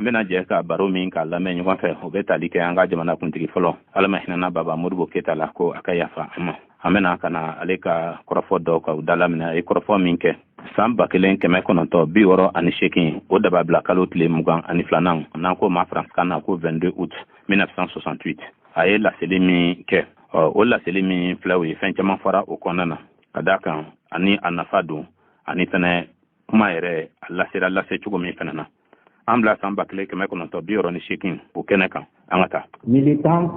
An bɛna jɛ ka baro min k'a lamɛn ɲɔgɔn fɛ, o bɛ tali kɛ an ka jamana kuntigi fɔlɔ, Ala ma hinɛna Baba Modibo Keyita la, ko a ka yafa an ma. An bɛna ka na ale ka kɔrɔfɔ dɔw ka da laminɛ. A ye kɔrɔfɔ min kɛ san 1968, o dababila kalo tile 22nan, n'an ko ma faransikan na ko 22 août 1968, a ye laseli min kɛ, o laseli min filɛ, o ye fɛn caman fɔra o kɔnɔna na, ka d'a kan ani a nafa don, ani fɛnɛ kuma yɛrɛ a lasera lase cogo min fɛnɛ na. An bila san 1968, o kɛnɛ kan, an ka taa. Militant,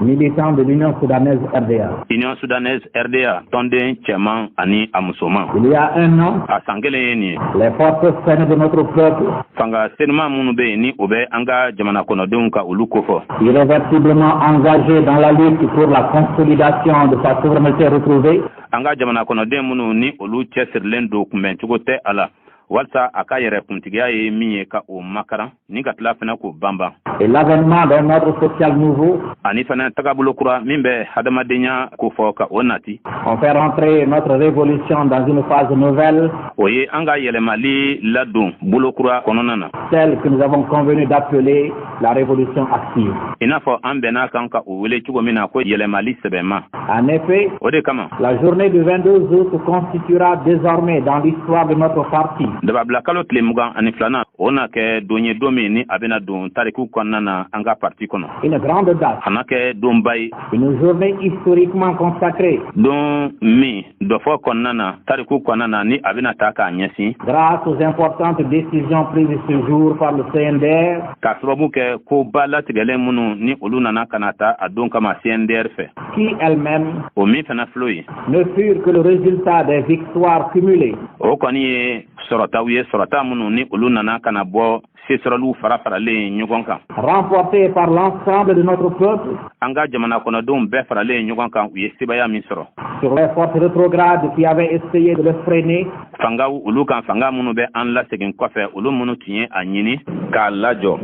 militant de l'Union soudanaise RDA. Union soudanaise RDA tɔnden cɛman ani a musoman. Il y a un an, a san kelen ye nin ye, les forces saines de notre peuple, fanga senuma minnu bɛ yen, ni o bɛ an ka jamana kɔnɔdenw ka olu kofɔ, irréversiblement engagées dans la lutte pour la consolidation de sa souveraineté retrouvée, an ka jamana kɔnɔden minnu ni olu cɛsirilen don, kunbɛncogo tɛ a la, walasa a ka yɛrɛ kuntigiya ye min ye, ka o makaran ni ka tila fana k'o banban, et l'avènement d'un ordre social nouveau, ani fana tagabolo kura min bɛ hadamadenya kofɔ, ka o nati, ont fait rentrer notre révolution dans une phase nouvelle, o ye an ka yɛlɛmali ladon bolo kura kɔnɔna na, celle que nous avons convenu d'appeler la révolution active. I n'a fɔ an bɛn'a kan ka o wele cogo min na ko yɛlɛmali sɛbɛma. En effet, o de kama, la journée du 22 août constituera désormais dans l'histoire de notre parti dababila kalo tile 22nan, o na kɛ don ye, don min ni a bɛna don tariku kɔnɔna na an ka parti kɔnɔ, une grande date, a na kɛ donba ye, une journée historiquement consacrée, don min dɔfɔ kɔnɔna na, tariku kɔnɔna na, ni a bɛna ta k'a ɲɛsin, grâce aux importantes décisions prises ce jour par le CNDR, k'a sababu kɛ koba latigɛlen minnu ni olu nana ka na ta a don kama CNDR fɛ, qui elles-mêmes o min fana filɛ ye, ne furent que le résultat des victoires cumulées o kɔni ye sɔrɔtaw ye, sɔrɔta minnu ni olu nana ka na bɔ sesɔrɔliw fara faralen ɲɔgɔn kan, remportées par l'ensemble de notre peuple an ka jamana kɔnɔdenw bɛɛ faralen ɲɔgɔn kan, u ye sebaya min sɔrɔ sur les forces rétrogrades qui avaient essayé de le freiner fangaw olu kan, fanga minnu bɛ an lasegin kɔfɛ, olu minnu tun ye a ɲini k'a lajɔ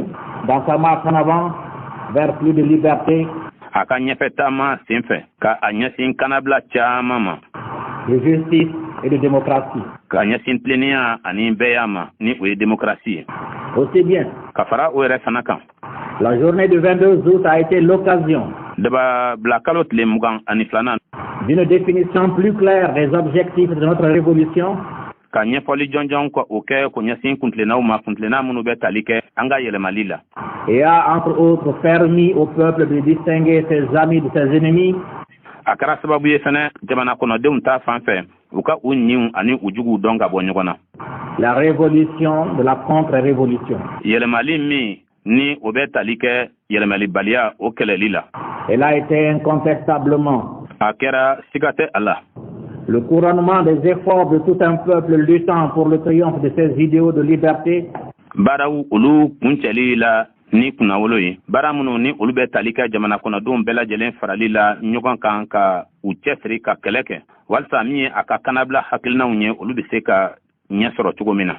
dans sa marche en avant vers plus de liberté, a ka ɲɛfɛ taama sen fɛ, ka a ɲɛsin kannabila caman ma, de justice et de démocratie. ka ɲɛsin tilennenya ani bɛɛya ma, ni o ye démocratie ye. Aussi bien, ka fara o yɛrɛ fana kan, la journée du 22 août a été l'occasion dababila kalo tile 22nan, d'une définition plus claire des objectifs de notre révolution, ka ɲɛfɔli jɔnjɔn ka o kɛ ko ɲɛsin kuntilennaw ma, kuntilenna minnu bɛ tali kɛ an ka yɛlɛmali la, et a entre autres permis au peuple de distinguer ses amis de ses ennemis, A kɛra sababu ye fɛnɛ jamana kɔnɔdenw ta fan fɛ, u ka u ɲiw ani u juguw dɔn ka bɔ ɲɔgɔn na. La révolution de la contre-révolution. Yɛlɛmali min ni o bɛ tali kɛ yɛlɛmalibaliya o kɛlɛli la. Elle a été incontestablement A kɛra, siga tɛ a la, le couronnement des efforts de tout un peuple luttant pour le triomphe de ses idéaux de liberté, baaraw olu kuncɛli la ni kunnawolo ye, baara minnu ni olu bɛ tali kɛ jamana kɔnɔdenw bɛɛ lajɛlen farali la ɲɔgɔn kan, ka u cɛsiri ka kɛlɛ kɛ walisa min ye a ka kannabila hakilinaw ye, olu bɛ se ka ɲɛ sɔrɔ cogo min na,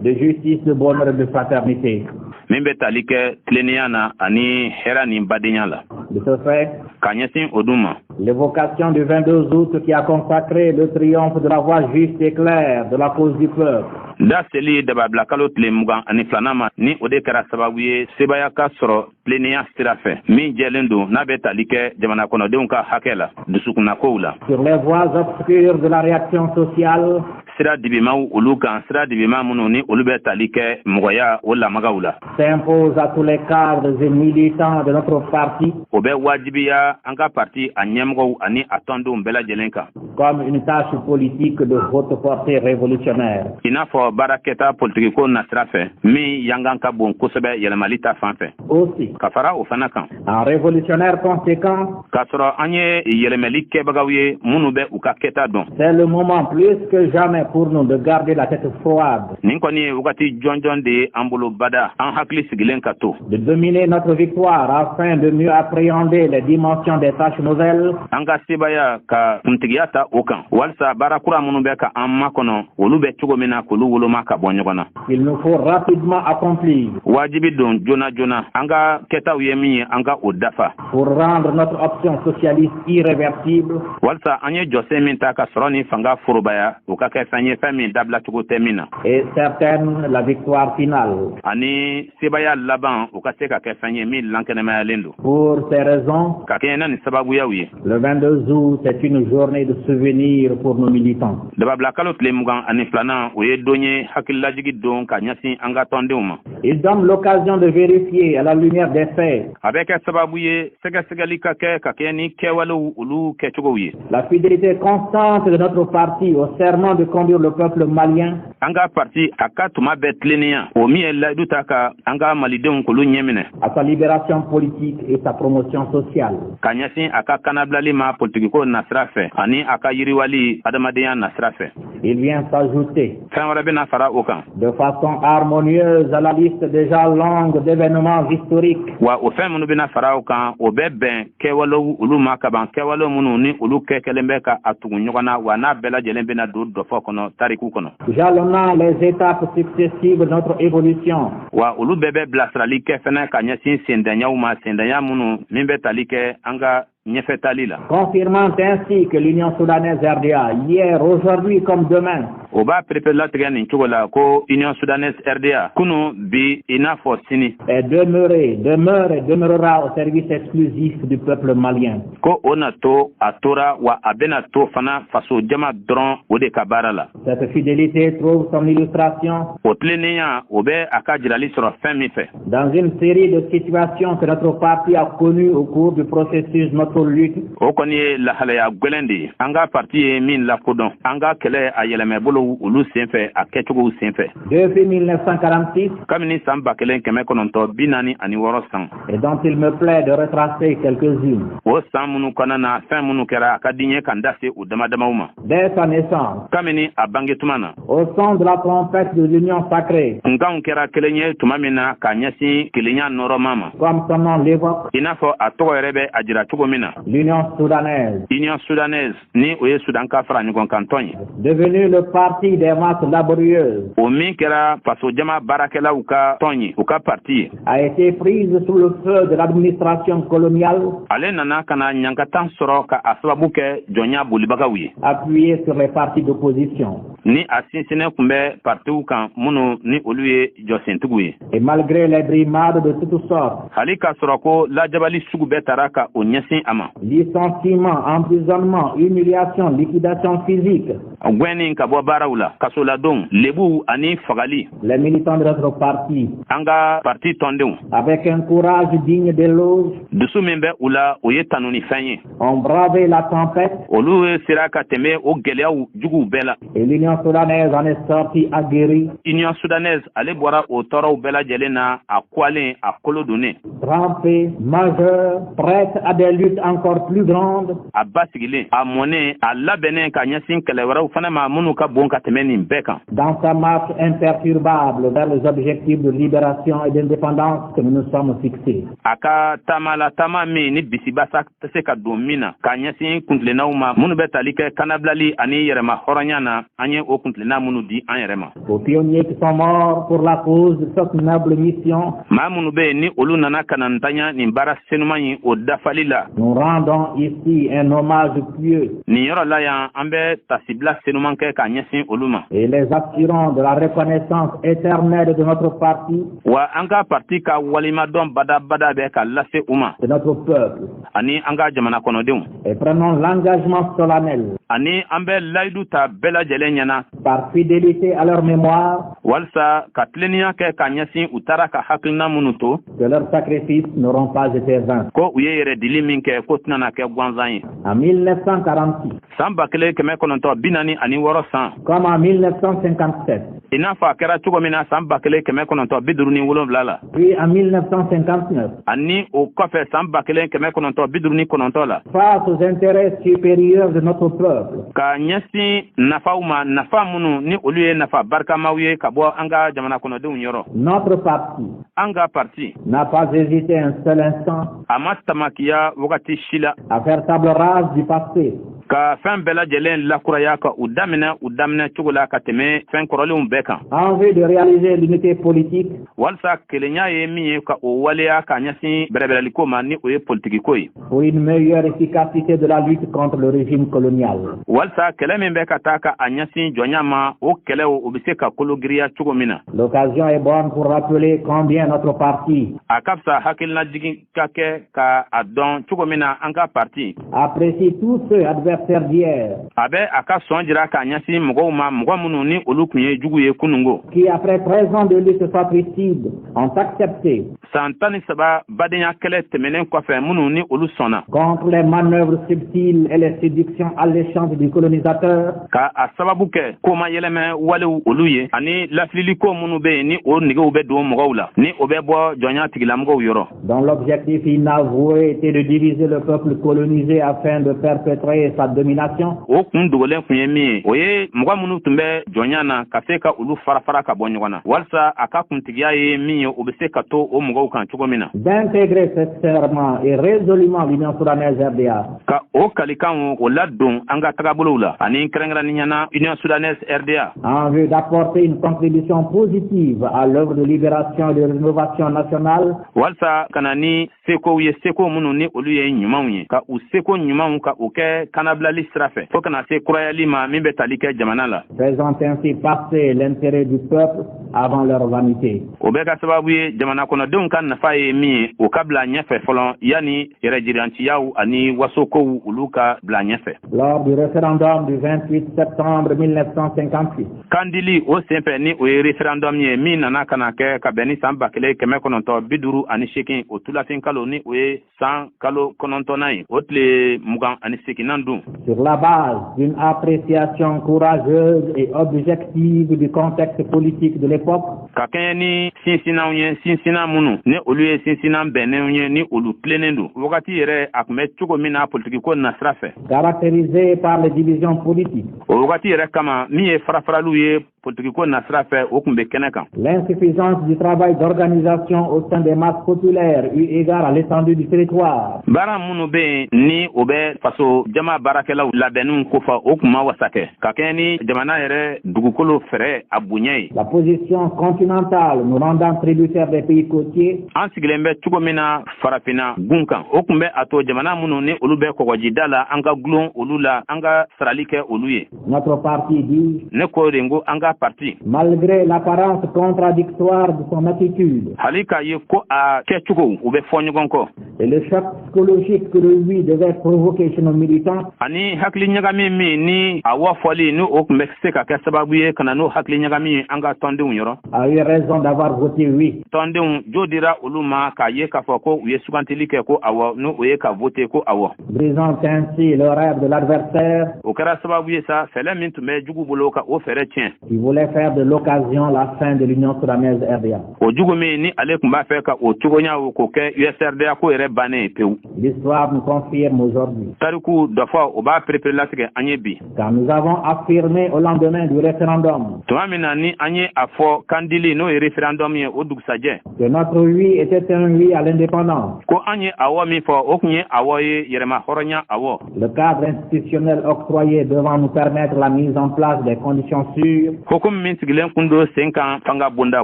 de justice, de bonheur et de fraternité. min bɛ tali kɛ tilennenya na ani hɛrɛ ni badenya la. De ce fait, Ka ɲɛsin o dun ma, l'évocation du 22 août qui a consacré le triomphe de la voie juste et claire de la cause du peuple, da seli dababila kalo tile 22nan ma, ni o de kɛra sababu ye sebaya ka sɔrɔ tilennenya sira fɛ min jɛlen don, n'a bɛ tali kɛ jamana kɔnɔdenw ka hakɛ la, dusukunnakow la, sur les voies obscures de la réaction sociale, sira dibimaw olu kan, sira dibima minnu ni olu bɛ tali kɛ mɔgɔya o lamagaw la, s'impose à tous les cadres et militants de notre parti o bɛ wajibiya an ka parti a ɲɛmɔgɔw ani a tɔndenw bɛɛ lajɛlen kan comme une tâche politique de haute portée révolutionnaire. i n'a fɔ baarakɛta politikiko nasira fɛ min yangan ka bon kosɛbɛ yɛlɛmali ta fan fɛ. Aussi, Ka fara o fana kan, en révolutionnaire conséquent, k'a sɔrɔ an ye yɛlɛmali kɛbagaw ye minnu bɛ u ka kɛta dɔn, c'est le moment plus que jamais pour nous de garder la tête froide, nin kɔni ye wagati jɔnjɔn de ye an bolo bada, an hakili sigilen ka to, de dominer notre victoire afin de mieux appréhender les dimensions des tâches nouvelles an ka sebaya ka kuntigiya ta o kan, walisa baara kura minnu bɛ ka an makɔnɔ, olu bɛ cogo min na, k'olu woloma ka bɔ ɲɔgɔn na, qu'il nous faut rapidement accomplir wajibi don joona joona, an ka kɛtaw ye min ye, an ka o dafa, pour rendre notre option socialiste irréversible walisa an ye jɔsen min ta ka sɔrɔ ni fanga forobaya, o ka kɛ fɛn ye, fɛn min dabila cogo tɛ min na. Et certaine la victoire finale. Ani sebaya laban, o ka se ka kɛ fɛn ye min lankɛnɛmayalen don. Pour ces raisons, ka kɛɲɛ na nin sababuyaw ye, le 22 août est une journée de souvenir pour nos militants. Dababila kalo tile 22nan, o ye don ye, hakililajigi don ka ɲɛsin an ka tɔndenw ma. Il donne l'occasion de vérifier à la lumière des faits A bɛ kɛ sababu ye sɛgɛsɛgɛli ka kɛ ka kɛ ni kɛwalew olu kɛcogow ye la fidélité constante de notre parti au serment de conduire le peuple malien an ka parti a ka tuma bɛɛ tilennenya, o min ye layidu ta ka an ka Malidenw k'olu ɲɛminɛ à sa libération politique et sa promotion sociale. ka ɲɛsin a ka kanabilali ma politikiko nasira fɛ ani a ka yiriwali adamadenya nasira fɛ. Il vient s'ajouter Fɛn wɛrɛ bɛna fara o kan de façon harmonieuse à la liste déjà longue d'événements historiques Wa o fɛn minnu bɛna fara o kan, o bɛ bɛn kɛwalew olu ma kaban, kɛwale minnu ni olu kɛ kɛlen bɛ ka a tugu ɲɔgɔn na, wa n'a bɛɛ lajɛlen bɛna don dɔfɔ kɔnɔ, tariku kɔnɔ, jalonnant les étapes successives de notre évolution wa olu bɛɛ bɛ bilasirali kɛ fɛnɛ ka ɲɛsin sendaɲaw ma, sendanya minnu min bɛ tali kɛ an ka ɲɛfɛtali la, confirmant ainsi que l'Union soudanaise RDA, hier, aujourd'hui comme demain, O b'a perepere nin cogo la ko Union soudanaise RDA, kunu, bi, i n'a fɔ sini, est demeurée, demeure et demeurera au service exclusif du peuple malien. ko o na to, a tora, wa a bɛna to fana faso jama dɔrɔn o de ka baara la. Cette fidélité trouve son illustration O tilennenya, o bɛ a ka jirali sɔrɔ fɛn min fɛ dans une série de situations que notre parti a connues au cours du processus de notre lutte O kɔni ye lahalaya gwɛlɛn de ye an ka parti ye min lakodɔn an ka kɛlɛ a yɛlɛmɛbolow olu sen fɛ, a kɛcogow sen fɛ depuis 1946 kabini san 1946 san, et dont il me plaît de retracer quelques-unes. O san minnu kɔnɔna na, fɛn minnu kɛra, a ka di n ye ka n da se o dama damaw ma. Dès sa naissance, Kabini a bange tuma na, au son de la trompette de l'Union sacrée, kunkanw kɛra kelen ye tuma min na ka ɲɛsin kelenya nɔrɔma ma, comme son nom l'évoque, i n'a fɔ a tɔgɔ yɛrɛ bɛ a jira cogo min na, l'Union soudanaise, Union soudanaise, ni o ye Sudan ka fara ɲɔgɔn kan tɔn ye, devenue le parti des masses laborieuses, o min kɛra fasojama baarakɛlaw ka tɔn ye, u ka parti ye, a été prise sous le feu de l'administration coloniale ale nana ka na ɲankatan sɔrɔ ka a sababu kɛ jɔnya bolibagaw ye, appuyée sur les partis d'opposition. ni a sinsinnen tun bɛ partiw kan minnu ni olu ye jɔsentigiw ye. Et malgré les brimades de toutes sortes, Hali k'a sɔrɔ ko lajabali sugu bɛɛ tara ka o ɲɛsin a ma, licenciement, emprisonnement, humiliation, liquidation physique, gwɛnni ka bɔ baaraw la, kasoladon, lebuw ani fagali, les militants de notre parti, an ka parti tɔndenw, avec un courage digne d'éloge, dusu min bɛ u la, o ye tanunifɛn ye, ont bravé la tempête olu sera ka tɛmɛ o gwɛlɛyaw juguw bɛɛ la. Et l'Union soudanaise en est sortie aguerrie, Union soudanaise, ale bɔra o tɔɔrɔw bɛɛ lajɛlen na a kwalen, a kolo donnen, trempée, majeure, prête à des luttes encore plus grandes, a basigilen, a mɔnen, a labɛnnen ka ɲɛsin kɛlɛ wɛrɛw fana ma minnu ka bon ka tɛmɛ nin bɛɛ kan dans sa marche imperturbable vers les objectifs de libération et d'indépendance que nous nous sommes fixés. A ka taama la, taama min ni bisibasa tɛ se ka don min na, ka ɲɛsin kuntilennaw ma minnu bɛ tali kɛ kanabilali ani yɛrɛma hɔrɔnya na, an ye o kuntilenna minnu di an yɛrɛ ma. Aux pionniers qui sont morts pour la cause de cette noble mission, Maa minnu bɛ yen ni olu nana ka na ntanya nin baara senuman in o dafali la, nous rendons ici un hommage pieux nin yɔrɔ la yan, an bɛ tasibila senuman kɛ ka ɲɛsin olu ma et les assurons de la reconnaissance éternelle de notre parti, wa an ka parti ka walimadɔn badabada bɛ ka lase u ma de notre peuple, ani an ka jamana kɔnɔdenw, et prenons l'engagement solennel ani an bɛ layidu ta bɛɛ lajɛlen ɲɛna par fidélité à leur mémoire walisa ka tilennenya kɛ ka ɲɛsin u taara ka hakilina minnu to que leurs sacrifices n'auront pas été vains. ko u ye yɛrɛ dili min kɛ, ko tɛna kɛ gansan ye. En 1946, San 1946 san, comme en 1957, i n'a fɔ a kɛra cogo min na san 1957 la, puis en 1959, ani o kɔfɛ san 1959 la, face aux intérêts supérieurs de notre peuple, ka ɲɛsin nafaw ma, nafa minnu ni olu ye nafa barikamaw ye ka bɔ an ka jamana kɔnɔdenw yɔrɔ, notre parti an ka parti n'a pas hésité un seul instant a ma tamakiya wagati si la à faire table rase du passé. Ka Ka fɛn bɛɛ lajɛlen lakuraya, ka u daminɛ u daminɛ cogo la ka tɛmɛ fɛn kɔrɔlenw bɛɛ kan. En vue de réaliser l'unité politique Walisa kelenya ye min ye, ka o waleya ka ɲɛsin bɛrɛbɛrɛliko ma, ni o ye politikiko ye. pour une meilleure efficacité de la lutte contre le régime colonial. Walisa kɛlɛ min bɛ ka taa ka a ɲɛsin jɔnya ma, o kɛlɛw, o bɛ se ka kolo giriya cogo min na. L'occasion est bonne pour rappeler combien notre parti A ka fisa hakilinajigin ka kɛ ka a dɔn cogo min na an ka parti apprécie tous ceux adversaires d'hier a bɛ a ka sɔn jira k'a ɲɛsin mɔgɔw ma, mɔgɔ minnu ni olu tun ye jugu ye kunungo, qui, après 13 ans de lutte fratricide, ont accepté, san 13 badenya kɛlɛ tɛmɛnen kɔfɛ, minnu ni olu sɔnna, contre les manœuvres subtiles et les séductions alléchantes du colonisateur, ka a sababu kɛ ko ma yɛlɛmɛ walew olu ye ani lafililiko minnu bɛ yen, ni o negew bɛ don mɔgɔw la, ni o bɛ bɔ jɔnya tigilamɔgɔw yɔrɔ, dont l'objectif inavoué était de diviser le peuple colonisé afin de perpétrer sa domination, O kun dogolen kun ye min ye, o ye mɔgɔ minnu tun bɛ jɔnya na, ka se ka olu fara fara ka bɔ ɲɔgɔn na, walasa a ka kuntigiya ye min ye, o bɛ se ka to o mɔgɔw kan cogo min na. d'intégrer sincèrement et résolument l'Union soudanaise RDA Ka o kalikanw o ladon an ka tagabolow la, ani kɛrɛnkɛrɛnnenya na Union soudanaise RDA, en vue d'apporter une contribution positive à l'œuvre de libération et de rénovation nationale walasa ka na ni sekow ye, seko minnu ni olu ye ɲumanw ye, ka u seko ɲumanw ka o kɛ kanabilali sira fɛ, fo kana se kurayali ma min bɛ tali kɛ jamana la. faisant ainsi passer l'intérêt du peuple avant leur vanité. O bɛ ka sababu ye, jamana kɔnɔdenw ka nafa ye min ye, o ka bila ɲɛfɛ fɔlɔ yanni yɛrɛjiranciyaw ani wasokow olu ka bila ɲɛfɛ. Lors du référendum du 28 septembre 1958, Kandili o senfɛ, ni o ye référendum ye min nana ka na kɛ ka bɛn ni san 1958, o tulafin kalo, ni o ye san kalo 9nan ye, o tile 28nan don, sur la base d'une appréciation courageuse et objective du contexte politique de l'époque, ka kɛɲɛ ni sinsinanw ye, sinsinna minnu ni olu ye sinsinnan bɛnnenw ye, ni olu tilennen don wagati yɛrɛ a tun bɛ cogo min na politikiko nasira fɛ, caractérisée par les divisions politiques, o wagati yɛrɛ kama, min ye farafaraliw ye politikiko nasira fɛ, o tun bɛ kɛnɛ kan, l'insuffisance du travail d'organisation au sein des masses populaires eu égard à l'étendue du territoire, baara minnu bɛ yen ni o bɛ faso jama baarakɛlaw labɛnninw kofɔ, o tun ma wasa kɛ ka kɛɲɛ ni jamana yɛrɛ dugukolo fɛrɛ a bonya ye, la position continentale nous rendant tributaires des pays côtiers, an sigilen bɛ cogo min na Farafinna gun kan, o tun bɛ a to jamana minnu ni olu bɛ kɔgɔjida la, an ka gulon olu la, an ka sarali kɛ olu ye. Notre parti dit, Ne ko de, n ko an ka parti, malgré l'apparence contradictoire de son attitude hali k'a ye ko a kɛcogo u bɛ fɔ ɲɔgɔn kɔ, et le choc psychologique que le oui devait provoquer chez nos militants, ani hakili ɲagami min ni a wa fɔli ni o tun bɛ se ka kɛ sababu ye ka na n'o hakili ɲagami ye an ka tɔndenw yɔrɔ, a eu raison d'avoir voté oui. tɔndenw jo dira olu ma k'a ye k'a fɔ ko u ye sugantili kɛ ko awɔ, n'o o ye ka vote ko awɔ. Brisant ainsi le rêve de l'adversaire O kɛra sababu ye sa, fɛlɛ min tun bɛ jugu bolo, ka o fɛɛrɛ tiɲɛ, qui voulait faire de l'occasion la fin de l'Union soudanaise RDA. O jugu min ni ale tun b'a fɛ ka o cogoɲaw k'o kɛ USRDA ko yɛrɛ bannen ye pewu. L'histoire nous confirme aujourd'hui Tariku dɔfɔ o b'a pereperelatigɛ an ye bi, quand nous avons affirmé au lendemain du référendum tuma min na ni an ye a fɔ kandili, n'o ye référendum ye, o dugusajɛ, que notre oui était un oui à l'indépendance, ko an ye awɔ min fɔ, o tun ye awɔ ye yɛrɛma hɔrɔnya awɔ, le cadre institutionnel octroyé devant nous permettre la mise en place des conditions sûres Hukumu min sigilen kun don sen kan fanga bonda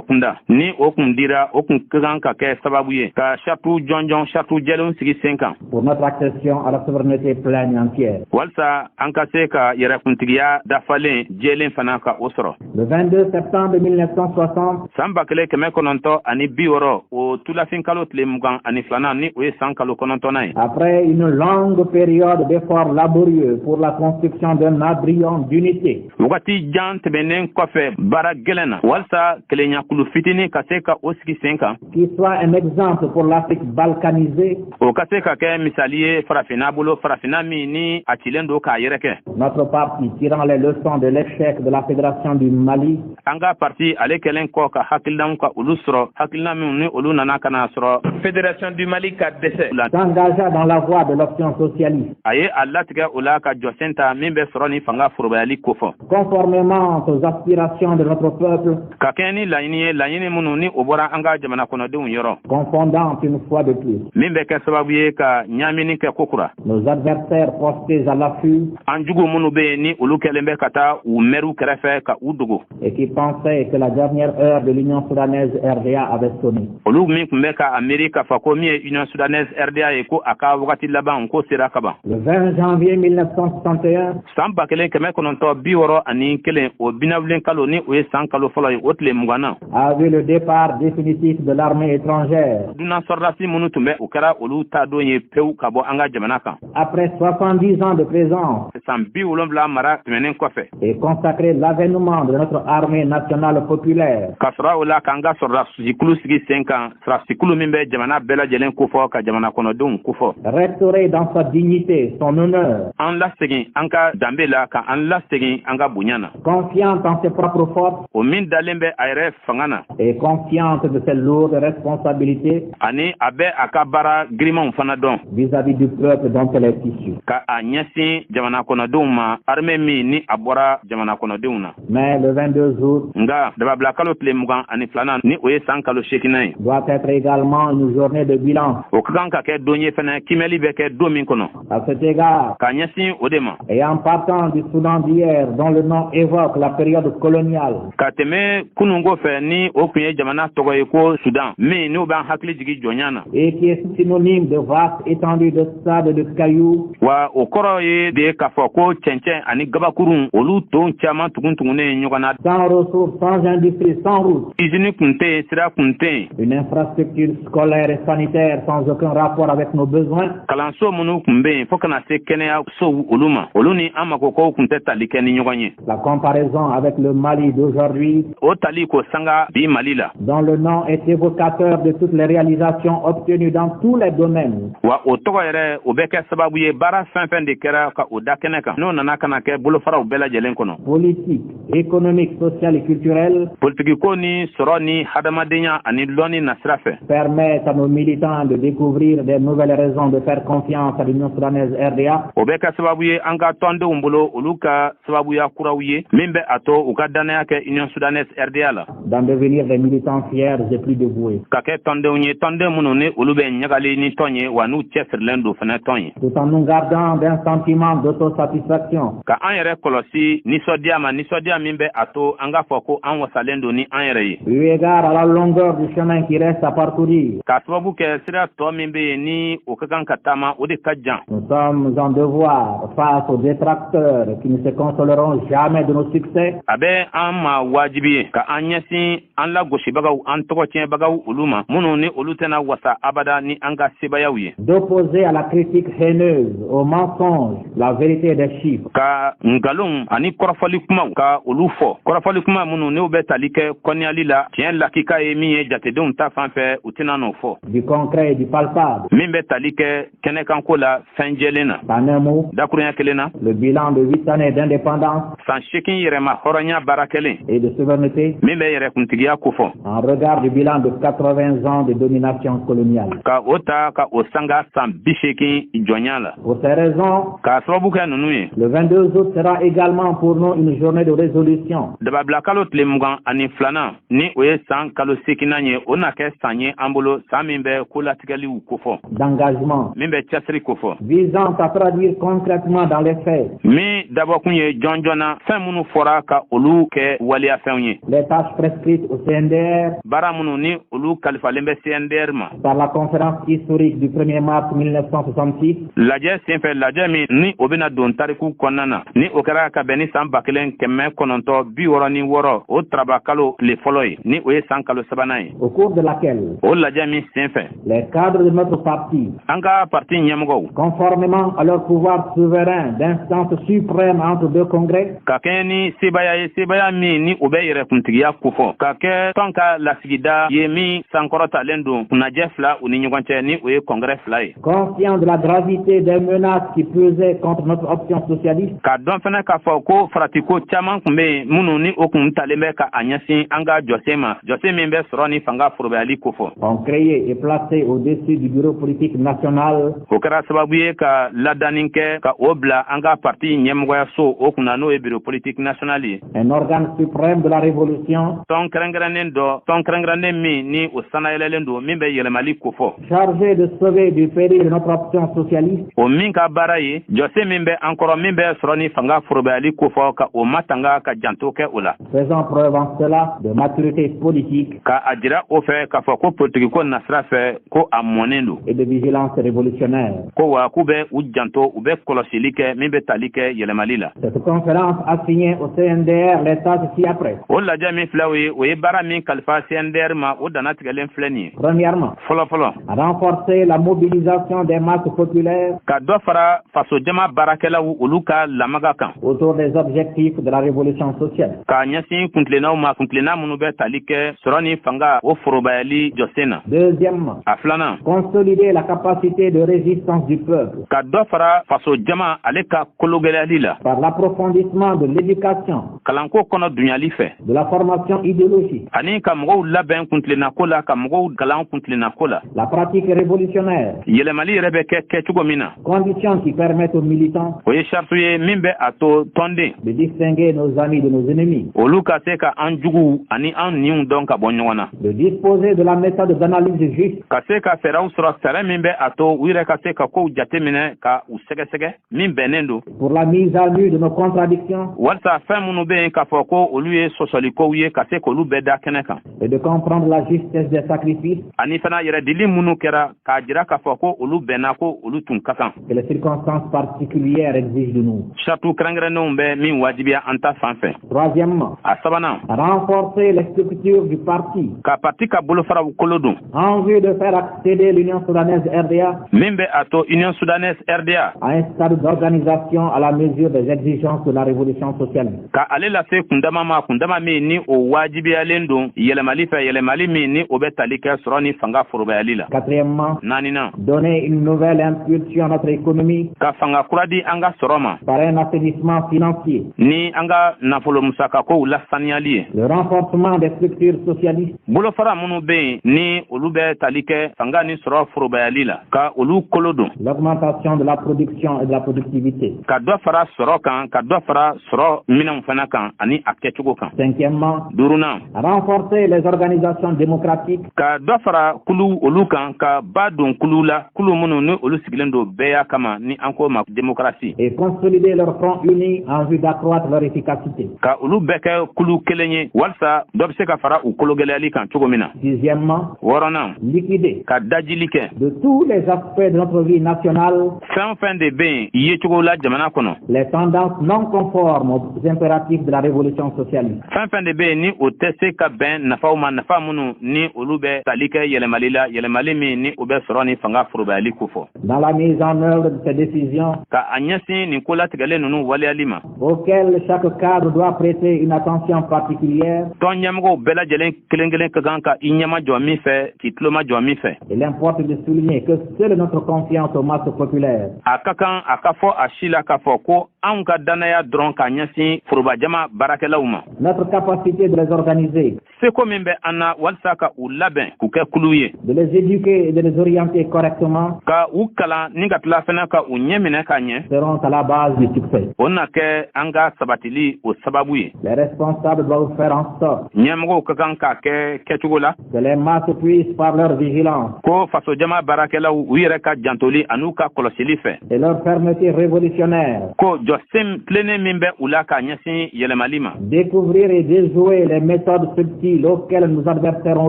kunda, ni o kun dira, o kun ka kan ka kɛ sababu ye ka sartu jɔnjɔn, sartu jɛlenw sigi sen kan pour notre accession à la souveraineté pleine et entière. walasa an ka se ka yɛrɛkuntigiya dafalen jɛlen fana ka o sɔrɔ. Le 22 septembre 1960, San 1960, o tulafin kalo tile 22nan, ni o ye san kalo 9nan ye, après une longue période d'efforts laborieux pour la construction d'un embryon d'unité, wagati jan tɛmɛnen kɔfɛ baara gɛlɛn na walasa kelenɲakulu fitinin ka se ka o sigi sen kan, qui soit un exemple pour l'Afrique balkanisée, o ka se ka kɛ misali ye Farafinna bolo, Farafinna min ni a cilen don k'a yɛrɛ kɛ, notre parti, tirant les leçons de l'échec de la Fédération du Mali, an ka parti, ale kɛlen kɔ ka hakilinaw ka olu sɔrɔ, hakilina minnu ni olu nana ka na sɔrɔ Fédération du Mali ka dɛsɛ la, s'engagea dans la voie de l'option socialiste. a ye a latigɛ o la ka jɔsen ta min bɛ sɔrɔ ni fanga forobayali kofɔ. Conformément aux aspirations aspirations de notre peuple, Ka kɛɲɛ ni laɲini ye, laɲini minnu ni o bɔra an ka jamana kɔnɔdenw yɔrɔ, confondant une fois de plus min bɛ kɛ sababu ye ka ɲaamini kɛ kokura nos adversaires postés à l'affût an jugu minnu bɛ yen, ni olu kɛlen bɛ ka taa u mɛriw kɛrɛfɛ ka u dogo, et qui pensaient que la dernière heure de l'Union soudanaise RDA avait sonné. Olu min tun bɛ ka a miiri k'a fɔ ko min ye Union soudanaise RDA ye, ko a ka wagati laban ko sera kaban. Le 20 janvier 1961, San 1961, o binawulen kalo, ni o ye san kalo fɔlɔ ye, o tile 20na, a vu le départ définitif de l'armée étrangère. Dunan sɔrɔdasi minnu tun bɛ, o kɛra olu ta don ye pewu ka bɔ an ka jamana kan. Après 70 ans de présence San 70 mara tɛmɛnen kɔfɛ, et consacré l'avènement de notre armée nationale populaire, ka sɔrɔ o la k'an ka sɔrɔdasikulu sigi sen kan, sɔrɔdasikulu min bɛ jamana bɛɛ lajɛlen kofɔ, ka jamana kɔnɔdenw kofɔ, restauré dans sa dignité, son honneur, an lasegin an ka danbe la, ka an lasegin an ka bonya na, confiante en ses propres forces o min dalen bɛ a yɛrɛ fanga na et consciente de ses lourdes responsabilités ani a bɛ a ka baara girimanw fana dɔn vis-à-vis du peuple dont elle est issue. ka a ɲɛsin jamana kɔnɔdenw ma, armée min ni a bɔra jamana kɔnɔdenw na. Mais le 22 août Nga dababila kalo tile 22nan, ni o ye san kalo 8nan ye, doit être également une journée de bilan. o ka kan ka kɛ don ye fɛnɛ kimɛli bɛ kɛ don min kɔnɔ. À cet égard, Ka ɲɛsin o de ma, et en partant du Soudan d'hier, dont le nom évoque la période coloniale, ka tɛmɛ kununko fɛ, ni o tun ye jamana tɔgɔ ye ko Sudan min, n'u b'an hakili jigi jɔnya na, et qui est synonyme de vaste étendue de sable et de cailloux, wa o kɔrɔ ye de k'a fɔ ko cɛncɛn ani gabakurun, olu ton caman tugun tugunnen ɲɔgɔn na, sans ressources, sans industrie, sans route, izini kun tɛ yen, sira kun tɛ yen, une infrastructure scolaire et sanitaire sans aucun rapport avec nos besoins, kalanso minnu kun bɛ yen, fo kana se kɛnɛyasow olu ma, olu ni an makokow kun tɛ tali kɛ ni ɲɔgɔn ye, la comparaison avec le Mali d'aujourd'hui, o tali ko sanga bi Mali la, dont le nom est évocateur de toutes les réalisations obtenues dans tous les domaines, wa o tɔgɔ yɛrɛ, o bɛ kɛ sababu ye baara fɛn fɛn de kɛra ka o da kɛnɛ kan, n'o nana ka na kɛ bolofaraw bɛɛ lajɛlen kɔnɔ, politique, économique, sociale et culturelle, politikiko ni sɔrɔ ni hadamadenya ani lɔnni nasira fɛ, permettent à nos militants de découvrir des nouvelles raisons de faire confiance à l'Union soudanaise RDA o bɛ kɛ sababu ye an ka tɔndenw bolo, olu ka sababuya kuraw ye min bɛ a to u ka dannaya kɛ Union soudanaise RDA la, d'en devenir des militants fiers et plus dévoués. ka kɛ tɔndenw ye, tɔnden minnu ni olu bɛ ɲagali ni tɔn ye, wa n'u cɛsirilen don fɛnɛ tɔn ye. Tout en nous gardant d'un sentiment d'autosatisfaction, Ka an yɛrɛ kɔlɔsi nisɔndiya ma, nisɔndiya min bɛ a to an k'a fɔ ko an wasalen don ni an yɛrɛ ye, eu égard à la longueur du chemin qui reste à parcourir, k'a sababu kɛ sira tɔ min bɛ yen, ni o ka kan ka taama, o de ka jan, nous sommes en devoir face aux détracteurs qui ne se consoleront jamais de nos succès a bɛ an ma wajibi ye ka an ɲɛsin an lagosibagaw, an tɔgɔ tiɲɛbagaw olu ma, minnu ni olu tɛna wasa abada ni an ka sebayaw ye, d'opposer à la critique haineuse, aux mensonges, la vérité des chiffres, ka nkalon ani kɔrɔfɔli kumaw ka olu fɔ, kɔrɔfɔli kuma minnu n'u bɛ tali kɛ kɔniyali la, tiɲɛ lakika ye min ye jatedenw ta fan fɛ, u tɛna n'o fɔ, du concret et du palpable. min bɛ tali kɛ kɛnɛkanko la, fɛn jɛlen na. En un mot, Dakurunya kelen na, le bilan de 8 années d'indépendance san 8 yɛrɛma hɔrɔnya baara kɛlen et de souveraineté min bɛ yɛrɛkuntigiya kofɔ, en regard du bilan de 80 ans de domination coloniale. ka o ta ka o sanga san 80 jɔnya la. Pour ces raisons, K'a sababu kɛ ninnu ye, le 22 août sera également pour nous une journée de résolution Dababila kalo tile 22nan, ni o ye san kalo 8nan ye, o na kɛ san ye an bolo, san min bɛ kolatigɛliw kofɔ, d'engagement min bɛ cɛsiri kofɔ, visant à traduire concrètement dans les faits min dabɔkun ye jɔn jɔn na fɛn minnu fɔra ka olu kɛ waleyafɛnw ye, les tâches prescrites au CNDR baara minnu ni olu kalifalen bɛ CNDR ma par la conférence historique du 1er mars 1966, lajɛ senfɛ, lajɛ min ni o bɛna don tariku kɔnɔna na, ni o kɛra ka bɛn ni san 1966, o taraba kalo tile fɔlɔ ye, ni o ye san kalo sabanan ye, au cours de laquelle o lajɛ min senfɛ les cadres de notre parti, an ka parti ɲɛmɔgɔw, conformément à leur pouvoir souverain d'instance suprême entre deux congrès, ka kɛɲɛ ni sebaya ye, sebaya min ni o bɛ yɛrɛkuntigiya kofɔ, ka kɛ tɔn ka lasigida ye min sankɔrɔtalen don kunnajɛ fila u ni ɲɔgɔn cɛ, ni o ye congrès fila ye, conscients de la gravité des menaces qui pesaient contre notre option socialiste, k'a dɔn fɛnɛ k'a fɔ ko faratiko caman kun bɛ yen minnu ni o kun talen bɛ ka a ɲɛsin an ka jɔsen ma, jɔsen min bɛ sɔrɔ ni fanga forobayali kofɔ, ont créé et placé au-dessus du bureau politique national o kɛra sababu ye ka ladani kɛ ka o bila an ka parti ɲɛmɔgɔyaso o kunna, n'o ye bureau politique national ye, Un organe suprême de la révolution. Tɔn kɛrɛnkɛrɛnnen dɔ, tɔn kɛrɛnkɛrɛnnen min ni o sanayɛlɛlen don, min bɛ yɛlɛmali kofɔ. Chargé de sauver du péril notre option socialiste. O min ka baara ye jɔsen min bɛ an kɔrɔ, min bɛ sɔrɔ ni fanga forobayali kofɔ, ka o matanga, ka janto kɛ o la. Faisant preuve en cela de maturité politique. Ka a jira o fɛ k'a fɔ ko politiki ko nasira fɛ, ko a mɔnen don. Et de vigilance révolutionnaire. Ko wa k'u bɛ u janto, u bɛ kɔlɔsili kɛ min bɛ tali kɛ yɛlɛmali la. Cette conférence assignait au CNDR les tâches ci-après. O lajɛ min filɛ, o ye, o ye baara min kalifa CNDR ma, o dannatigɛlen filɛ nin ye. Premièrement, fɔlɔ fɔlɔ, renforcer la mobilisation des masses populaires ka dɔ fara fasojama baarakɛlaw olu ka lamaga kan autour des objectifs de la révolution sociale. K'a ɲɛsin kuntilennaw ma, kuntilenna minnu bɛ tali kɛ sɔrɔ ni fanga o forobayali jɔsen na. Deuxièmement, a filanan, consolider la capacité de résistance du peuple ka dɔ fara fasojama ale ka kologɛlɛyali la par l'approfondissement de l'éducation, kalanko kɔnɔ dunyali fɛ, de la formation idéologique, ani ka mɔgɔw labɛn kuntilennako la, ka mɔgɔw kalan kuntilennako la, la pratique révolutionnaire, yɛlɛmali yɛrɛ bɛ kɛ kɛcogo min na, conditions qui permettent aux militants o ye sariti ye min bɛ a to tɔnden de distinguer nos amis de nos ennemis, olu ka se ka an juguw ani an niw dɔn ka bɔ ɲɔgɔn na, de disposer de la méthode d'analyse juste ka se ka fɛɛrɛw sɔrɔ, fɛɛrɛ min bɛ a to u yɛrɛ ka se ka kow jateminɛ ka u sɛgɛsɛgɛ min bɛnnen don pour la mise à nu de nos contradictions walisa fɛn minnu bɛ yen k'a fɔ ko olu ye sɔsɔlikow ye, ka se k'olu bɛɛ da kɛnɛ kan, et de comprendre la justesse des sacrifices ani fana yɛrɛdili minnu kɛra, k'a jira k'a fɔ ko olu bɛnna, ko olu tun ka kan que les circonstances particulières exigent de nous. Sartu kɛrɛnkɛrɛnnenw bɛ min wajibiya an ta fan fɛ. Troisièmement, a sabanan, renforcer les structures du parti ka parti ka bolofaraw kolo don en vue de faire accéder l'Union soudanaise RDA min bɛ a to Union soudanaise RDA à un stade d'organisation à la mesure des exigences de la révolution socialiste. Ka ale lase kundama ma, kundama min ni o wajibiyalen don yɛlɛmali fɛ, yɛlɛmali min ni o bɛ tali kɛ sɔrɔ ni fanga forobayali la. Quatrièmement, naaninan, donner une nouvelle impulsion à notre économie ka fanga kura di an ka sɔrɔ ma par un assainissement financier, ni an ka nafolo musakakow lasaniyali ye, le renforcement des structures socialistes, bolofara minnu bɛ yen ni olu bɛ tali kɛ fanga ni sɔrɔ forobayali la, ka olu kolo don, l'augmentation de la production et de la productivité. Ka dɔ fara sɔrɔ kan, ka dɔ fara sɔrɔ minɛnw fana kan ani a kɛcogo kan. Cinquièmement, duurunan, renforcer les organisations démocratiques ka dɔ fara kulu olu kan, ka ba don kulu la, kulu minnu ni olu sigilen don bɛɛya kama, ni an ko ma démocratie, et consolider leur front uni en vue d'accroître leur efficacité. Ka olu bɛɛ kɛ kulu kelen ye walisa dɔ bɛ se ka fara u kologɛlɛyali kan cogo min na. Sixièmement, wɔɔrɔnan, liquider ka dajili kɛ de tous les aspects de notre vie nationale fɛn o fɛn de bɛ yen yecogo la jamana kɔnɔ les tendances non conformes aux impératifs de la révolution socialiste. Fɛn fɛn de bɛ yen ni o tɛ se ka bɛn nafaw ma, nafa minnu ni olu bɛ tali kɛ yɛlɛmali la, yɛlɛmali min ni o bɛ sɔrɔ ni fanga forobayali kofɔ. Dans la mise en œuvre de ces décisions ka a ɲɛsin nin kolatigɛlen ninnu waleyali ma auxquelles chaque cadre doit prêter une attention particulière, tɔn ɲɛmɔgɔw bɛɛ lajɛlen kelen kelen ka kan ka i ɲɛma jɔ min fɛ, k'i tuloma jɔ min fɛ, il importe de souligner que seule notre confiance aux masses populaires a ka kan a ka fɔ a si la k'a fɔ ko anw ka dannaya dɔrɔn ka ɲɛsin forobajama baarakɛlaw ma, notre capacité de les organiser, seko min bɛ an na walisa ka u labɛn k'u kɛ kulu ye, de les éduquer et de les orienter correctement ka u kalan ni ka tila fana ka u ɲɛ minɛ ka ɲɛ, seront à la base du succès. o na kɛ an ka sabatili o sababu ye. Les responsables doivent faire en sorte ɲɛmɔgɔw ka kan k'a kɛ kɛcogo la que les masses puissent par leur vigilance ko fasojama baarakɛlaw u yɛrɛ ka jantoli an'u ka kɔlɔsili fɛ et leur fermeté révolutionnaire ko jɔsen tilennen min bɛ u la ka ɲɛsin yɛlɛmali ma, découvrir et déjouer les méthodes subtiles auxquelles nos adversaires ont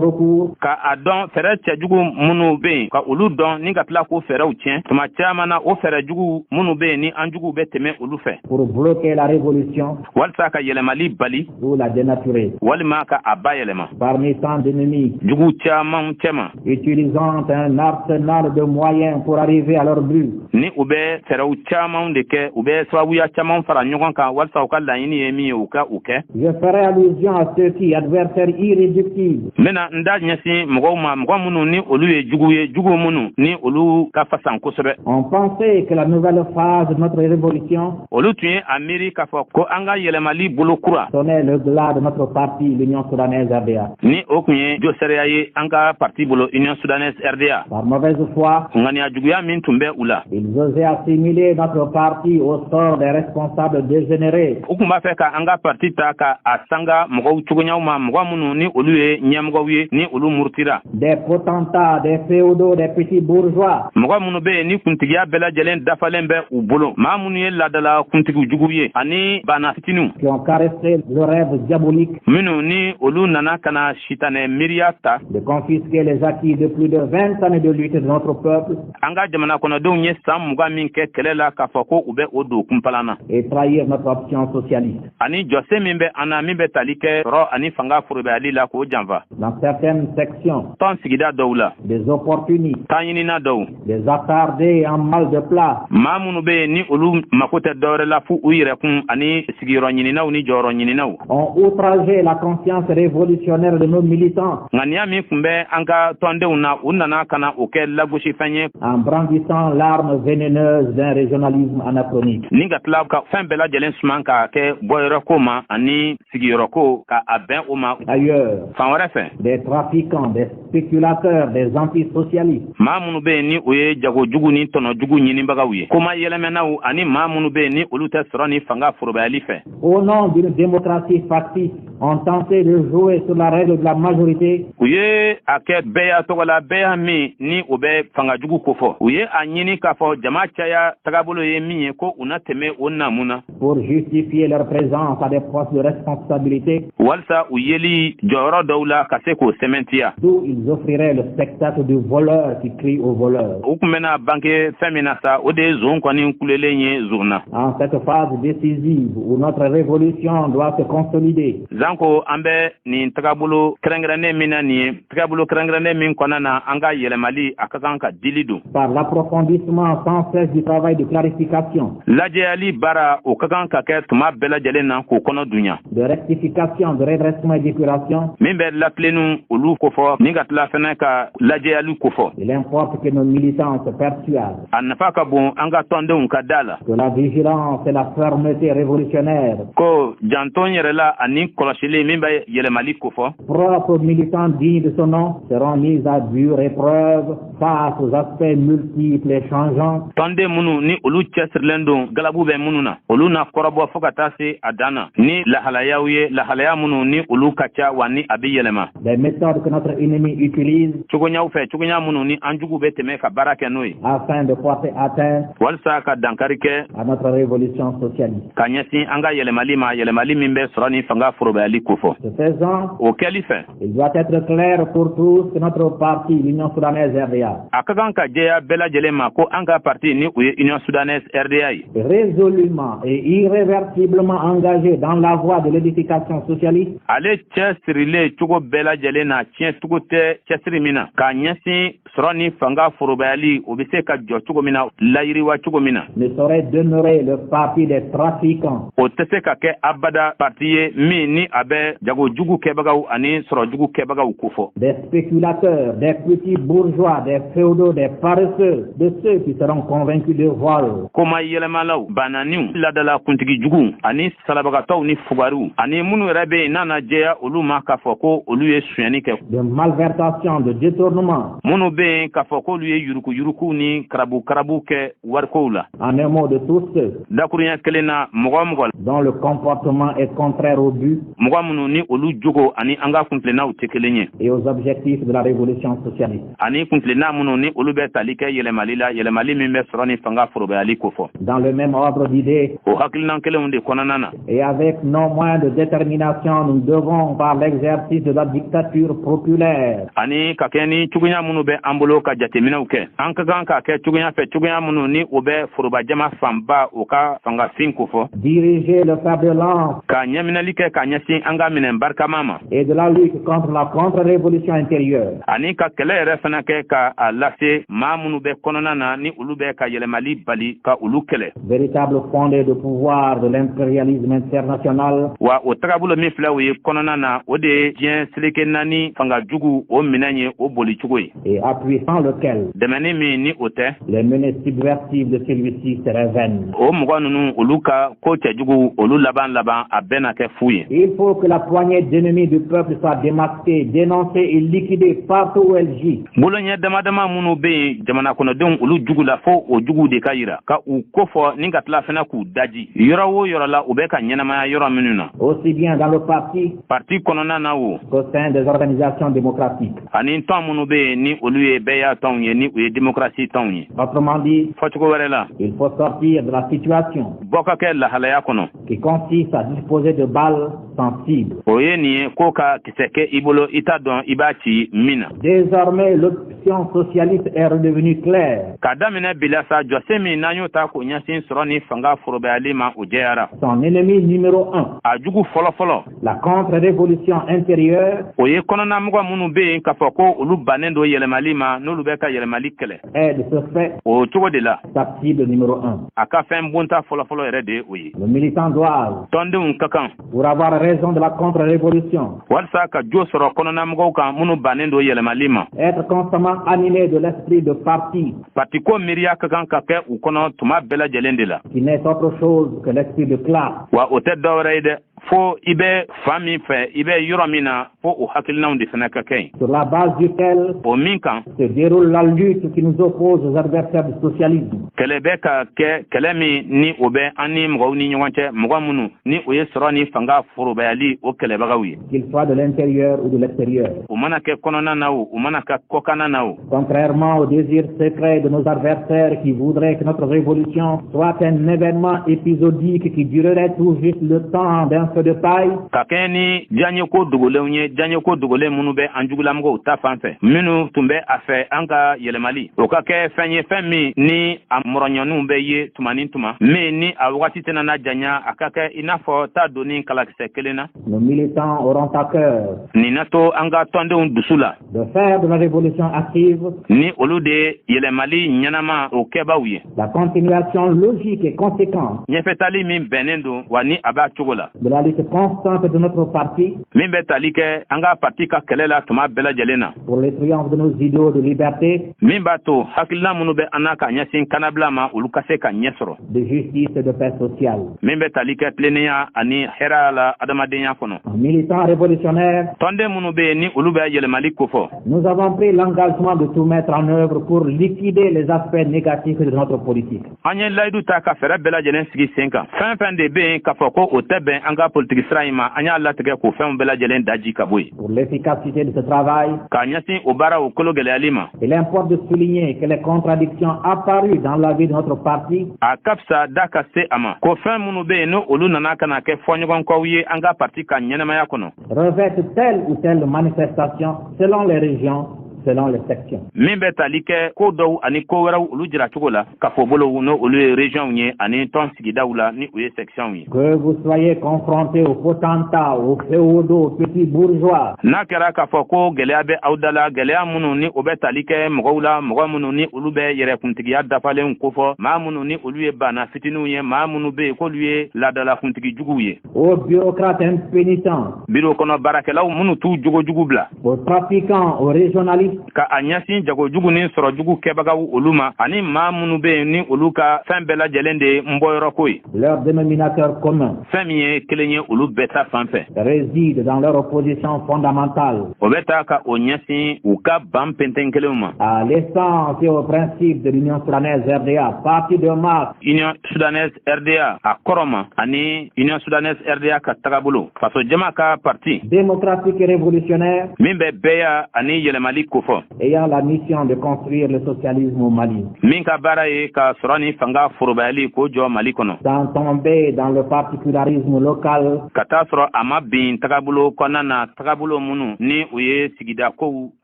recours ka a dɔn fɛɛrɛ cɛjugu minnu bɛ yen, ka olu dɔn ni ka tila k'o fɛɛrɛw tiɲɛ tuma caman na, o fɛɛrɛ jugu minnu bɛ yen ni an juguw bɛ tɛmɛ olu fɛ pour bloquer la révolution walisa ka yɛlɛmali bali ou la dénaturer. walima ka a bayɛlɛma. Parmi tant d'ennemis jugu caman cɛma utilisant un arsenal de moyens pour arriver à leur but, ni u bɛ fɛɛrɛw caman de kɛ, u bɛ sababuya caman fara ɲɔgɔn kan walisa u ka laɲini ye min ye, u ka u kɛ, je ferai allusion à ceux qui, adversaires irréductibles, n bɛna n da ɲɛsin mɔgɔw ma, mɔgɔ minnu ni olu ye jugu ye, jugu minnu ni olu ka fasan kosɛbɛ, ont pensé que la nouvelle phase de notre révolution olu tun ye a miiri k'a fɔ ko an ka yɛlɛmali bolo kura sonnait le glas de notre parti, l'Union soudanaise RDA. ni o tun ye josariya ye an ka parti bolo, Union soudanaise RDA. Par mauvaise foi, ŋaniya juguya min tun bɛ u la, ils Ils osaient assimiler notre parti au sort des responsables dégénérés. U tun b'a fɛ ka an ka parti ta ka a sanga mɔgɔw cogoyaw ma, mɔgɔ minnu ni olu ye ɲɛmɔgɔw ye, ni olu murutira. Des potentats, des féodaux, des petits bourgeois. Mɔgɔ minnu bɛ yen ni kuntigiya bɛɛ lajɛlen dafalen bɛ u bolo, maa minnu ye laadala kuntigiw juguw ye ani banna fitininw. Qui ont caressé le rêve diabolique. Minnu ni olu nana ka na sitanɛ miiriya ta. De confisquer les acquis de plus de 20 années de lutte de notre peuple. An ka jamana kɔnɔdenw ye san 20 min kɛ kɛlɛ la, k'a fɔ ko u bɛ o don kunpalan na. Et trahir notre option socialiste. Ani jɔsen min bɛ an na, min bɛ tali kɛ sɔrɔ ani fanga forobayali la, k'o janfa. Dans certaines sections. Tɔn sigida dɔw la. Des opportunistes. Taa ɲinina dɔw. Des attardés en mal de place. Maa minnu bɛ yen ni olu mako tɛ dɔwɛrɛ la f'u u yɛrɛkun, ani sigiyɔrɔ ɲininaw ni jɔyɔrɔ ɲininaw. Ont outragé la conscience révolutionnaire de nos militants. Ŋaniya min tun bɛ an ka tɔndenw na, u nana ka na o kɛ lagosifɛn ye. En brandissant l'arme vénéneuse d'un régionalisme anachronique. Ni ka tila ka fɛn bɛɛ lajɛlen suman k'a kɛ bɔyɔrɔko ma ani sigiyɔrɔko, ka a bɛn o ma. Ailleurs. Fan wɛrɛ fɛ. Des trafiquants, des spéculateurs, des antisocialistes. Maa minnu bɛ yen ni o ye jagojugu ni tɔnɔjugu ɲinibagaw ye, koma yɛlɛmɛnaw, ani maa minnu bɛ yen ni olu tɛ sɔrɔ ni fanga forobayali fɛ. Au nom d'une démocratie factice, ont tenté de jouer sur la règle de la majorité. U ye a kɛ bɛɛya tɔgɔ la, bɛɛya min ni o bɛ fangajugu kofɔ. U ye a ɲini k'a fɔ jama caya tagabolo ye min ye, ko u na tɛmɛ o namu na. Pour justifier leur présence à des postes de responsabilité. Walisa u yeli jɔyɔrɔ dɔw la ka se k'o sɛmɛntiya. D'où ils offriraient le spectacle du voleur qui crie au voleur. U tun bɛna bange fɛn min na sa, o de ye zon kɔni kulelen ye zon na. En cette phase décisive où notre révolution doit se consolider. Zanko an bɛ nin tagabolo kɛrɛnkɛrɛnnen min na nin ye, tagabolo kɛrɛnkɛrɛnnen min kɔnɔna na an ka yɛlɛmali a ka kan ka dili don. Par l'approfondissement sans cesse du travail de clarification. Lajɛyali baara, o ka kan ka kɛ tuma bɛɛ lajɛlen na k'o kɔnɔ dunya. De rectification, de redressement et d'épuration. Min bɛ latilenniw olu kofɔ, ni ka tila fɛnɛ ka lajɛyali kofɔ. Il importe que nos militants se persuadent. A nafa ka bon an ka tɔndenw ka da la. Que la vigilance et la fermeté révolutionnaire. Ko janton yɛrɛ la ani kɔlɔsili min bɛ yɛlɛmali kofɔ. Propres militants dignes de ce nom seront mis à dure épreuve face aux aspects multiples et changeants. Tɔnden minnu ni olu cɛsirilen don, galabu bɛ minnu na, olu na kɔrɔbɔ fo ka taa se a dan na ni lahalayaw ye, lahalaya minnu ni olu ka ca wa ni a bɛ yɛlɛma. Les méthodes que notre ennemi utilise. Cogoyaw fɛ, cogoya minnu ni an jugu bɛ tɛmɛ ka baara kɛ n'o ye. Afin de porter atteinte. Walisa ka dankari kɛ. À notre révolution socialiste. Ka ɲɛsin an ka yɛlɛmali ma, yɛlɛmali min bɛ sɔrɔ ni fanga forobayali kofɔ. Ce faisant. O kɛli fɛ. Il doit être clair pour tous que notre parti, l'Union soudanaise RDA. A ka kan ka jɛya bɛɛ lajɛlen ma ko an ka parti, ni o ye Union soudanaise RDA ye. Résolument et irréversiblement engagé dans la voie de l'édification socialiste. Ale cɛ sirilen cogo bɛɛ lajɛlen na, tiɲɛ cogo tɛ cɛsiri min na, k'a ɲɛsin sɔrɔ ni fanga forobayali, o bɛ se ka jɔ cogo min na, layiriwa cogo min na. Ne saurait demeurer le parti des trafiquants. O tɛ se ka kɛ abada parti ye min ni a bɛ jagojugu kɛbagaw ani sɔrɔjugu kɛbagaw kofɔ. Des spéculateurs, des petits bourgeois, des féodaux, des paresseux, de ceux qui seront convaincus de vol. Koma yɛlɛmalaw, bananiw, ladala kuntigi juguw ani salabagatɔw ni fugariw, ani minnu yɛrɛ bɛ yen n'a na jɛya olu ma k'a fɔ ko olu ye sonyɛni kɛ. De malversation, de détournement. Minnu bɛ yen k'a fɔ k'olu ye yurukuyurukuw ni karabu-karabu kɛ warikow la. En un mot, de tous ceux. Dakuruɲɛ kelen na, mɔgɔ o mɔgɔ. Dont le comportement est contraire au but. Mɔgɔ minnu ni olu jogo ani an ka kuntilennaw tɛ kelen ye. Et aux objectifs de la révolution socialiste. Ani kuntilenna minnu ni olu bɛ tali kɛ yɛlɛmali la, yɛlɛmali min bɛ sɔrɔ ni fanga forobayali kofɔ. Dans le même ordre d'idées. O hakilina kelenw de kɔnɔna na. Et avec non moins de détermination, nous devons, par l'exercice de la dictature populaire. Ani ka kɛ ni cogoya minnu bɛ an bolo ka jateminɛw kɛ, an ka kan k'a kɛ cogoya fɛ, cogoya minnu ni o bɛ forobajama fanba o ka fangafin kofɔ. Diriger le fer de lance. Ka ɲɛminɛli kɛ ka ɲɛsin an ka minɛn barikama ma. Et de la lutte contre la contre-révolution intérieure. Ani ka kɛlɛ yɛrɛ fana kɛ ka a lase maa minnu bɛ kɔnɔna na ni olu bɛ ka yɛlɛmali bali, ka olu kɛlɛ. Véritable fondé de pouvoir de l'impérialisme international. Wa o tagabolo min filɛ, o ye kɔnɔna na, o de ye diɲɛ seleke naani fanga jugu o minɛn ye, o boli cogo ye. Et appui sans lequel. Dɛmɛni min ni o tɛ. Les menées subversives de celui-ci seraient vaines. O mɔgɔ ninnu, olu ka ko cɛjugu, olu laban laban a bɛɛ na kɛ fu ye. Il faut faut que la poignée d'ennemis du peuple soit démasquée, dénoncée et liquidée partout où elle gît. Boloɲɛ dama dama minnu bɛ yen jamana kɔnɔdenw, olu jugu la, fo o juguw de ka yira ka u kofɔ ni ka tila fana k'u daji yɔrɔ o yɔrɔ la u bɛ ka ɲɛnamaya yɔrɔ minnu na. Aussi bien dans le parti Parti kɔnɔna na o qu'au sein des organisations démocratiques. ani tɔn minnu bɛ yen ni olu ye bɛɛya tɔnw ye, ni u ye démocratie tɔnw ye. Autrement dit, Fɔcogo wɛrɛ la, il faut sortir de la situation bɔ ka kɛ lahalaya kɔnɔ qui consiste à disposer de balles sans cible. o ye nin ye ko ka kisɛ kɛ i bolo, i t'a dɔn i b'a ci min na. Désormais, l'option socialiste est redevenue claire. Ka daminɛ bila sa, jɔsen min n'an y'o ta k'o ɲɛsin sɔrɔ ni fanga forobayali ma, o jɛyara. Son ennemi numéro un, A jugu fɔlɔ-fɔlɔ, la contre-révolution intérieure, o ye kɔnɔnamɔgɔ minnu bɛ yen k'a fɔ ko olu bannen don yɛlɛmali ma, n'olu bɛ ka yɛlɛmali kɛlɛ, est de ce fait o cogo de la sa cible numéro un. a ka fɛn bonta fɔlɔfɔlɔ yɛrɛ de ye o ye. Les militants doivent, Tɔndenw ka kan, pour avoir raison de la contre-révolution, walisa ka jo sɔrɔ kɔnɔnamɔgɔw kan minnu bannen don yɛlɛmali ma, être constamment animés de l'esprit de parti patiko miiriya ka kan ka kɛ u kɔnɔ tuma bɛɛ lajɛlen de la, qui n'est autre chose que l'esprit de classe. Wa o tɛ dɔwɛrɛ ye dɛ, fo i bɛ fan min fɛ, i bɛ yɔrɔ min na, fo o hakilinaw de fana ka kɛ yen, sur la base duquel o min kan se déroule la lutte qui nous oppose aux adversaires du socialisme. kɛlɛ bɛ ka kɛ, kɛlɛ min ni o bɛ an ni mɔgɔw ni ɲɔgɔn cɛ, mɔgɔ minnu ni o ye sɔrɔ ni fanga forobayali o kɛlɛbagaw ye, qu'il soit de l'intérieur ou de l'extérieur. O mana kɛ kɔnɔna na o, o mana kɛ kɔkanna na o. Contrairement aux désirs secrets de nos adversaires qui voudraient que notre révolution soit un événement épisodique qui durerait tout juste le temps d'un feu de paille, Ka kɛɲɛ ni diyaɲɛko dogolenw ye, diyaɲɛko dogolen minnu bɛ an jugulamɔgɔw ta fan fɛ, minnu tun bɛ a fɛ an ka yɛlɛmali o ka kɛ fɛn ye, fɛn min ni a mɔrɔɲɔniw bɛ ye tuma ni tuma, min ni a wagati tɛna na janya, a ka kɛ i n'a fɔ ta donni kalakisɛ kelen na, nos militants auront à cœur nin na to an ka tɔndenw dusu la de faire de la révolution active ni olu de yɛlɛmali ɲɛnama o kɛbaw ye la continuation logique et conséquente ɲɛfɛtali min bɛnnen don wa ni a b'a cogo la de la lutte constante de notre parti min bɛ tali kɛ an ka parti ka kɛlɛ la tuma bɛɛ lajɛlen na pour le triomphe de nos idéaux de liberté, min b'a to hakilina minnu bɛ an na ka ɲɛsin kannabila ma, olu ka se ka ɲɛ sɔrɔ, de justice et de paix sociale. min bɛ tali kɛ tilennenya ani hɛrɛ la adamadenya kɔnɔ. En militants révolutionnaires, Tɔnden minnu bɛ yen ni olu bɛ yɛlɛmali kofɔ, nous avons pris l'engagement de tout mettre en œuvre pour liquider les aspects négatifs de notre politique. an ye layidu ta ka fɛɛrɛ bɛɛ lajɛlen sigi sen kan. Fɛn fɛn de bɛ yen k'a fɔ ko o tɛ bɛn an ka politiki sira in ma, an y'a latigɛ k'o fɛnw bɛɛ lajɛlen daji ka bɔ yen. Pour l'efficacité de ce travail, K'a ɲɛsin o baaraw kolo gɛlɛyali ma, il importe de souligner que les contradictions apparues dans la vie de notre parti a ka fisa da ka se a ma ko fɛn minnu bɛ yen ni olu nana ka na kɛ fɔɲɔgɔnkɔw ye an ka parti ka ɲɛnamaya kɔnɔ, revêtent telle ou telle manifestation selon les régions, selon les sections. min bɛ tali kɛ ko dɔw ani ko wɛrɛw olu jira cogo la kafo bolow, n'o olu ye régions ye ani tɔn sigidaw la, ni o ye sections ye. Que vous soyez confrontés aux potentats, aux féodaux, aux petits bourgeois, N'a kɛra k'a fɔ ko gɛlɛya bɛ aw da la, gɛlɛya minnu ni o bɛ tali kɛ mɔgɔw la, mɔgɔ minnu ni olu bɛ yɛrɛkuntigiya dafalenw kofɔ, maa minnu ni olu ye banna fitininw ye, maa minnu bɛ yen k'olu ye laadalakuntigi juguw ye, aux bureaucrates impénitents, biro kɔnɔ baarakɛlaw minnu t'u jogojugu bila, aux trafiquants, aux régionalistes, ka a ɲɛsin jagojugu ni sɔrɔjugu kɛbagaw olu ma, ani maa minnu bɛ yen ni olu ka fɛn bɛɛ lajɛlen de ye n bɔyɔrɔko ye, leur dénominateur commun fɛn min ye kelen ye olu bɛɛ ta fan fɛ, réside dans leur opposition fondamentale o bɛ taa ka o ɲɛsin u ka ban pɛntɛn kelenw ma à l'essence et au principe de l'Union soudanaise RDA, parti de masse Union soudanaise RDA a kɔrɔ ma ani Union soudanaise RDA ka tagabolo, faso jama ka parti démocratique et révolutionnaire min bɛ bɛɛya ani yɛlɛmali kofɔ, ayant la mission de construire le socialisme au Mali, min ka baara ye ka sɔrɔ ni fanga forobayali k'o jɔ Mali kɔnɔ, sans tomber dans le particularisme local ka taa sɔrɔ a ma bin tagabolo kɔnɔna na, tagabolo minnu ni o ye sigida kow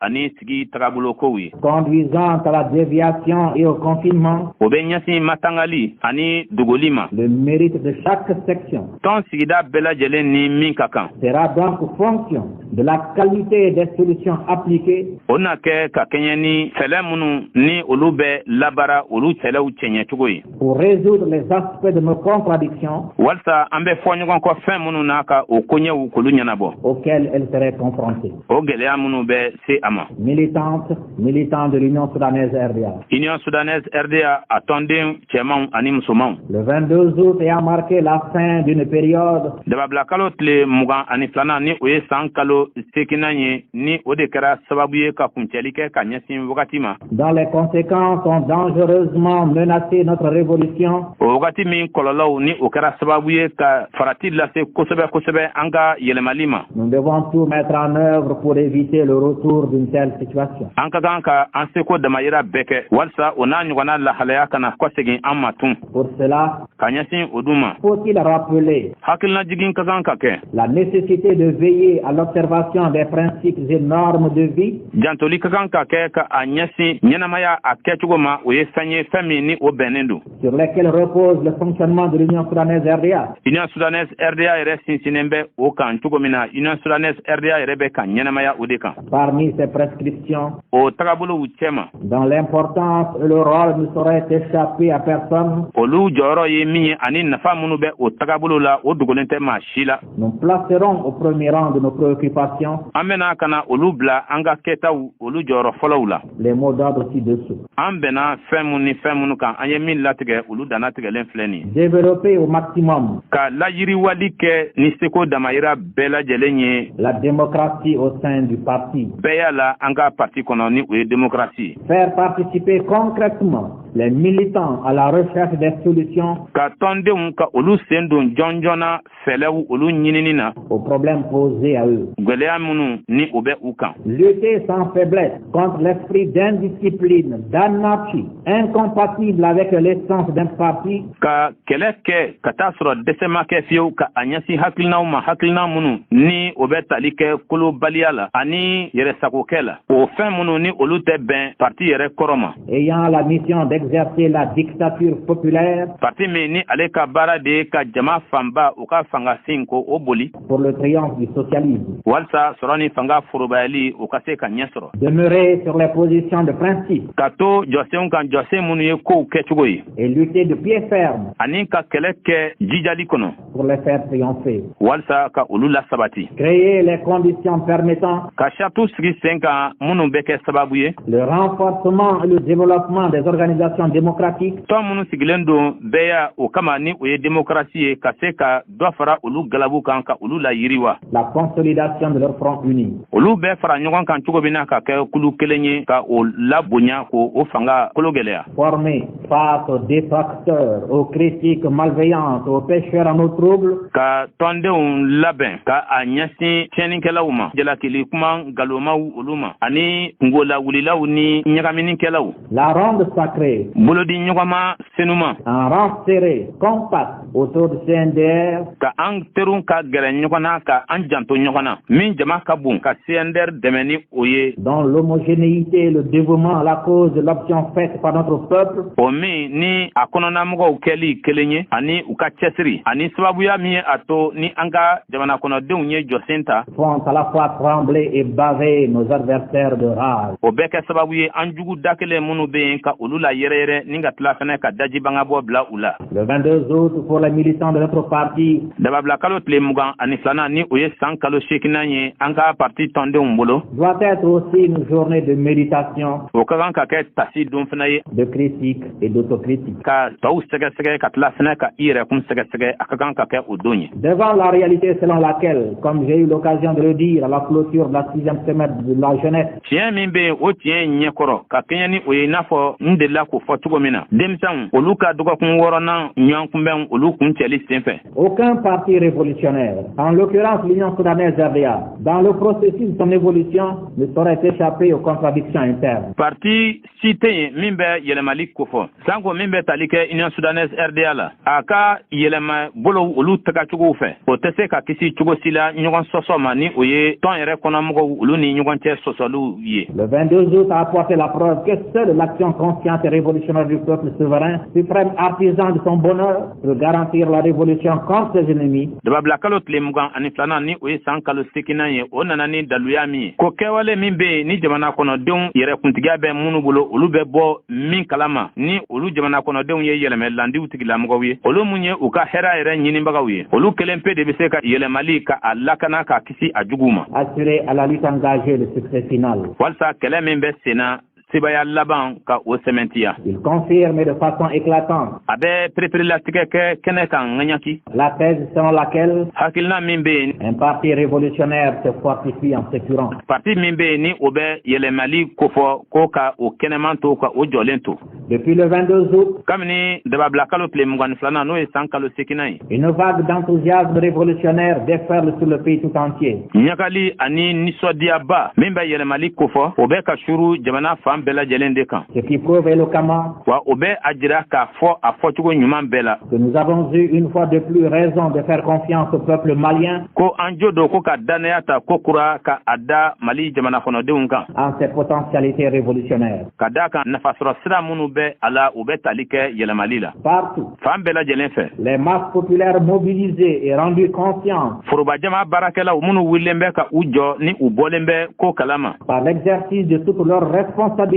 ani sigi tagabolo kow ye, conduisant à la déviation et au confinement. O bɛ ɲɛsin matangali ani dogoli ma. Le mérite de chaque section Tɔn sigida bɛɛ lajɛlen ni min ka kan sera donc fonction de la qualité des solutions appliquées o na Bɛna kɛ ka kɛɲɛ ni fɛlɛ minnu ni olu bɛ labaara, olu fɛlɛw cɛɲɛcogo ye, pour résoudre les aspects de nos contradictions walisa an bɛ fɔ ɲɔgɔn kɔ fɛn minnu na, ka o koɲɛw k'olu ɲɛnabɔ auxquelles elle serait confrontée. o gɛlɛya minnu bɛ se a ma. Militantes, militants de l'Union soudanaise RDA. Union soudanaise RDA a tɔnden cɛmanw ani musomanw. Le 22 août ayant marqué la fin d'une période Dababila kalo tile 22nan, ni o ye san kalo seekinan ye, ni o de kɛra sababu ye ka kuncɛli kɛ ka ɲɛsin wagati ma dont les conséquences ont dangereusement menacé notre révolution, o wagati min kɔlɔlɔw ni o kɛra sababu ye ka farati lase kosɛbɛ kosɛbɛ an ka yɛlɛmali ma, nous devons tout mettre en œuvre pour éviter le retour d'une telle situation. an ka kan ka an seko damayira bɛɛ kɛ walisa o n'a ɲɔgɔnna lahalaya kana kɔsegin an ma tun. Pour cela, Ka ɲɛsin o dun ma, faut-il rappeler hakilinajigin ka kan ka kɛ la nécessité de veiller à l'observation des principes et normes de vie jantoli ka kan ka kɛ ka a ɲɛsin ɲɛnamaya a kɛcogo ma. O ye fɛn ye, fɛn min ni o bɛnnen don sur lesquels repose le fonctionnement de l'Union soudanaise RDA. Union soudanaise RDA yɛrɛ sinsinnen bɛ o kan cogo min na, Union soudanaise RDA yɛrɛ bɛ ka ɲɛnamaya o de kan. Parmi ces prescriptions, O tagabolow cɛma, dont l'importance et le rôle ne sauraient échapper à personne, olu jɔyɔrɔ ye min ye ani nafa minnu bɛ o tagabolo la, o dogolen tɛ maa si la, nous placerons au premier rang de nos préoccupations an bɛna ka na olu bila an ka kɛtaw olu jɔyɔrɔ fɔlɔw la les mots d'ordre ci-dessous. An bɛnna fɛn mun ni fɛn minnu kan, an ye min latigɛ, olu dannatigɛlen filɛ nin ye: Développer au maximum ka layiriwali kɛ ni seko damayira bɛɛ lajɛlen ye la démocratie au sein du parti. bɛɛ y'a la an ka parti kɔnɔ, ni o ye démocratie ye. Faire participer concrètement les militants à la recherche des solutions Ka tɔndenw ka olu sen don jɔn jɔnna fɛlɛw olu ɲinini na aux problèmes posés à eux. gɛlɛya minnu ni o bɛ u kan. Lutter sans faiblesse contre l'esprit d'indiscipline, d'anarchie, incompatible avec l'essence d'un parti Ka kɛlɛ kɛ ka taa sɔrɔ dɛsɛ ma kɛ fiyewu ka a ɲɛsin hakilinaw ma, hakilina minnu ni o bɛ tali kɛ kolobaliya la ani yɛrɛsagokɛ la, o fɛn minnu ni olu tɛ bɛn parti yɛrɛ kɔrɔ ma. ayant la mission d'exercer la dictature populaire Parti min ni ale ka baara de ye ka jama fanba u ka fangasin ko o boli pour le triomphe du socialisme. walisa sɔrɔ ni fanga forobayali o ka se ka ɲɛ sɔrɔ. Demeurer sur les positions de principe Ka to jɔsenw kan, jɔsen minnu ye kow kɛcogo ye, et lutter de pied ferme ani ka kɛlɛ kɛ jijali kɔnɔ pour les faire triompher. walisa ka olu lasabati. Créer les conditions permettant Ka saratiw sigi sen kan minnu bɛ kɛ sababu ye le renforcement et le développement des organisations démocratiques tɔn minnu sigilen don bɛɛya o kama, ni o ye démocratie ye, ka se ka dɔ fara olu galabu kan, ka olu la yiriwa, la consolidation de leur front uni. olu bɛɛ fara ɲɔgɔn kan cogo min na ka kɛ kulu kelen ye, ka o labonya, k'o o fanga kolo gɛlɛya. Former face aux détracteurs, aux critiques malveillantes, aux pêcheurs en eau trouble, Ka tɔndenw labɛn ka a ɲɛsin tiɲɛnikɛlaw ma, jalakili kuma nkalonmaw olu ma, ani kungolawulilaw ni ɲagaminikɛlaw, la ronde sacrée, bolodi ɲɔgɔnma senuma, en rang serré, compact autour du CNDR, ka an teriw ka gɛrɛ ɲɔgɔn na, ka an janto ɲɔgɔn na min jama ka bon, ka CNDR dɛmɛ ni o ye, dont l'homogénéité et le dévouement à la cause de l'option faite par notre peuple o min ni a kɔnɔnamɔgɔw kɛli kelen ye, ani u ka cɛsiri ani sababuya min ye a to ni an ka jamana kɔnɔdenw ye jɔsen ta, font à la fois trembler et baver nos adversaires de rage. o bɛɛ kɛ sababu ye an jugu da kelen minnu bɛ yen, ka olu la yɛrɛ yɛrɛ ni ka tila fɛnɛ ka dajibanga bɔ bila u la. Le 22 août, pour les militants de notre parti, Dababila kalo tile 22nan, ni o ye san kalo seekinan ye an ka parti tɔndenw bolo, doit être aussi une journée de méditation, o ka kan ka kɛ tasi don fana ye, de critique et d'autocritique. ka tɔw sɛgɛsɛgɛ, ka tila fɛnɛ ka i yɛrɛkun sɛgɛsɛgɛ. A ka kan ka kɛ o don ye. Devant la réalité selon laquelle, comme j'ai eu l'occasion de le dire à la clôture de la sixième semaine de la jeunesse, Tiɲɛ min bɛ yen, o tiɲɛ ɲɛkɔrɔ ka kɛɲɛ ni o ye, i n'a fɔ n delila k'o fɔ cogo min na denmisɛnw olu ka dɔgɔkun wɔɔrɔnan ɲɔgɔn kunbɛn olu kun cɛli sen fɛ, aucun parti révolutionnaire, en l'occurrence l'Union soudanaise RDA, dans le processus de son évolution, ne saurait échapper aux contradictions internes. Parti si tɛ yen min bɛ yɛlɛmali kofɔ, sanko min bɛ tali kɛ Union soudanaise RDA la, a ka yɛlɛma bolow olu tagacogow fɛ, o tɛ se ka kisi cogo si la ɲɔgɔn sɔsɔ ma, ni o ye tɔn yɛrɛ kɔnɔmɔgɔw olu ni ɲɔgɔn cɛ sɔsɔliw ye. Le 22 août a apporté la preuve que seule l'action consciente et révolutionnaire du peuple souverain, suprême artisan de son bonheur, peut garantir garantir la révolution contre ses ennemis. Dababila kalo tile 22nan, ni o ye san kalo seginnan ye, o nana ni daluya min ye ko kɛwale min bɛ yen ni jamana kɔnɔdenw yɛrɛ kuntigiya bɛ minnu bolo, olu bɛ bɔ min kalama, ni olu jamana kɔnɔdenw ye yɛlɛmɛ landiw tigilamɔgɔw ye, olu mun ye u ka hɛrɛ yɛrɛ ɲinibagaw ye, olu kelen pe de bɛ se ka yɛlɛmali ka a lakana, k'a kisi a juguw ma. Assurer à la lutte engagée le succès final. Walisa kɛlɛ min bɛ senna, sebaya laban ka o sɛmɛntiya. Il confirme de façon éclatante A bɛ pereperelatigɛ kɛ kɛnɛ kan ŋaɲaki la thèse selon laquelle hakilina min bɛ yen un parti révolutionnaire se fortifie en sécurant. parti min bɛ yen ni o bɛ yɛlɛmali kofɔ ko ka o kɛnɛman to, ka o jɔlen to. Depuis le 22 août, Kabini dababila kalo tile 22nan, n'o ye san kalo seginnan ye, une vague d'enthousiasme révolutionnaire déferle sur le pays tout entier. ɲagali ani nisɔndiyaba min bɛ yɛlɛmali kofɔ, o bɛ ka suru jamana fan bɛɛ lajɛlen de kan. Ce qui prouve éloquemment Wa o bɛ a jira k'a fɔ a fɔcogo ɲuman bɛɛ la que nous avons eu une fois de plus raison de faire confiance au peuple malien ko an jo don ko ka dannaya ta ko kura ka a da Mali jamana kɔnɔdenw kan en ses potentialités révolutionnaires. ka d'a kan nafasɔrɔ sira minnu bɛ a la, u bɛ tali kɛ yɛlɛmali la. Partout, Fan bɛɛ lajɛlen fɛ, les masses populaires mobilisées et rendues conscientes forobajama baarakɛlaw minnu wulilen bɛ ka u jɔ ni u bɔlen bɛ ko kalama par l'exercice de toutes leurs responsabilités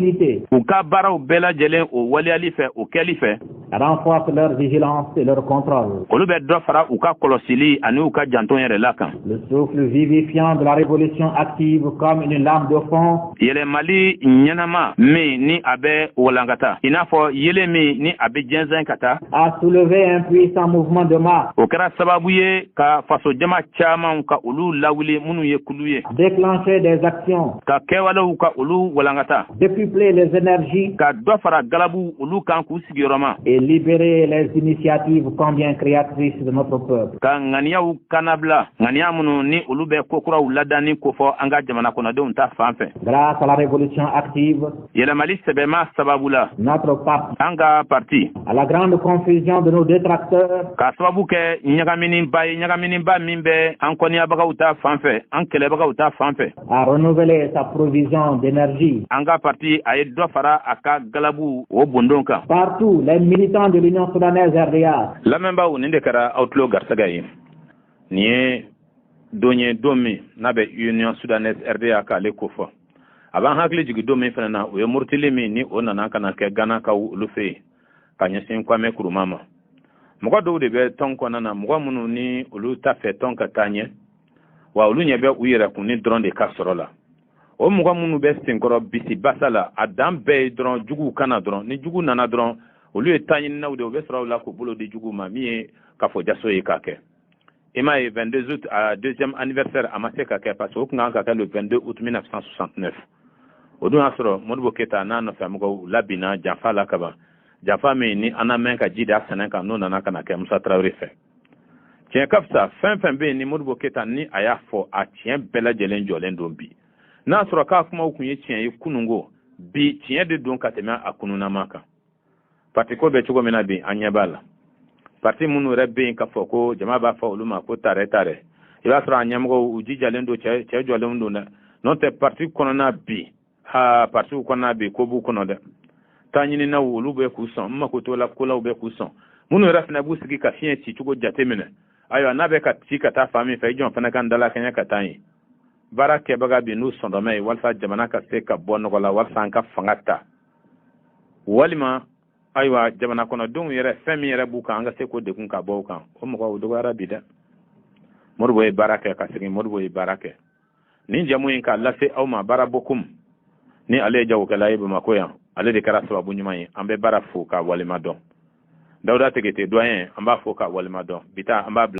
u ka baaraw bɛɛ lajɛlen o waleyali fɛ, o kɛli fɛ, renforcent leur vigilance et leur contrôle. olu bɛ dɔ fara u ka kɔlɔsili ani u ka janto yɛrɛ la kan. Le souffle vivifiant de la révolution active comme une lame de fond Yɛlɛmali ɲɛnama min ni a bɛ walankata i n'a fɔ yelen min ni a bɛ jɛnsɛn ka taa, a soulevé un puissant mouvement de masse, o kɛra sababu ye ka fasojama caman ka olu lawuli minnu ye kulu ye, déclenché des actions, ka kɛwalew ka olu walankata, décuplé les énergies ka dɔ fara galabu olu kan k'u sigiyɔrɔma, et libéré les initiatives combien créatrices de notre peuple. ka ŋaniyaw kannabila, ŋaniya minnu ni olu bɛ kokuraw ladanni kofɔ an ka jamana kɔnɔdenw ta fan fɛ. Grâce à la révolution active, Yɛlɛmali sɛbɛma sababu la, notre parti, an ka parti, à la grande confusion de nos détracteurs, k'a sababu kɛ ɲagaminiba ye, ɲagaminiba min bɛ an kɔniyabagaw ta fan fɛ, an kɛlɛbagaw ta fan fɛ, a renouvelé sa provision d'énergie. an ka parti a ye dɔ fara a ka galabu o bondon kan. Partout, les militants de l'Union soudanaise RDA Lamɛnbaaw, nin de kɛra aw tulo garisɛgɛ ye. Nin ye don ye, don min n'a bɛ Union soudanaise RDA k'ale kofɔ. A b'an hakili jigin don min fana na, o ye murutili min ni o nana ka na kɛ Ganakaw olu fɛ yen ka ɲɛsin Kwame Nkrumah ma. Mɔgɔ dɔw de bɛ tɔn kɔnɔna na, mɔgɔ minnu ni olu t'a fɛ tɔn ka taa ɲɛ, wa olu ɲɛ bɛ u yɛrɛ kun ni dɔrɔn de ka sɔrɔ la. O mɔgɔ minnu bɛ senkɔrɔ bisi basa la, a dan bɛɛ ye dɔrɔn juguw kana dɔrɔn. Ni jugu nana dɔrɔn, olu ye taɲininaw de, u bɛ sɔrɔ u la k'u bolo di juguw ma. Min ye kafo jaso ye k'a kɛ, i m'a ye, 22 août a deuxième anniversaire a ma se ka kɛ, parce que o tun kan ka kɛ le 22 août 1969. O dun y'a sɔrɔ Modibo Keyita n'a nɔfɛmɔgɔw labinna janfa la kaban, janfa min ni an na mɛn ka ji da sɛnɛ kan, n'o nana ka na kɛ Musa Tarawele fɛ. Tiɲɛ ka fisa, fɛn fɛn bɛ yen ni Modibo Keyita ni a y'a fɔ, a tiɲɛ bɛɛ lajɛlen jɔlen don bi. N'a sɔrɔ k'a kumaw tun ye tiɲɛ ye kununko, bi tiɲɛ de don ka tɛmɛ a kunnunama kan. Parti ko bɛ cogo min na bi, an ɲɛ b'a la. Parti minnu yɛrɛ bɛ yen k'a fɔ ko jama b'a fɔ olu ma ko tarɛ tarɛ, i b'a sɔrɔ a ɲɛmɔgɔw u jijalen don, cɛ cɛ jɔlenw don dɛ. N'o tɛ, parti kɔnɔna bi, ha, partiw kɔnɔna bi, ko b'u kɔnɔ dɛ. Taa ɲininaw olu bɛ k'u sɔn, n mako t'o la, kolaw bɛ k'u sɔn. Minnu yɛrɛ fana b'u sigi ka fiɲɛ ci cogo jate minɛ, ayiwa, n'a bɛ ka ci ka taa fan min fɛ, i jɔn fana ka n dalakɛɲɛ ka taa yen. Baara kɛbaga bi n'u sɔndɔmɛ ye walasa jamana ka se ka bɔ nɔgɔ la, walasa an ka fanga ta, walima ayiwa jamana kɔnɔdenw yɛrɛ fɛn min yɛrɛ b'u kan, an ka se k'o degun ka bɔ u kan, o mɔgɔw dɔgɔyara bi dɛ. Modibo ye baara kɛ ka segin, Modibo ye baara kɛ. Nin jamu in k'a lase aw ma, baara bokum ni ale ye jagokɛla ye Bamakɔ yan, ale de kɛra sababu ɲuman ye. An bɛ baara fo k'a walima dɔn. Dawuda Tegete doyen, an b'a fo k'a walima dɔn. Bi ta an b'a bila.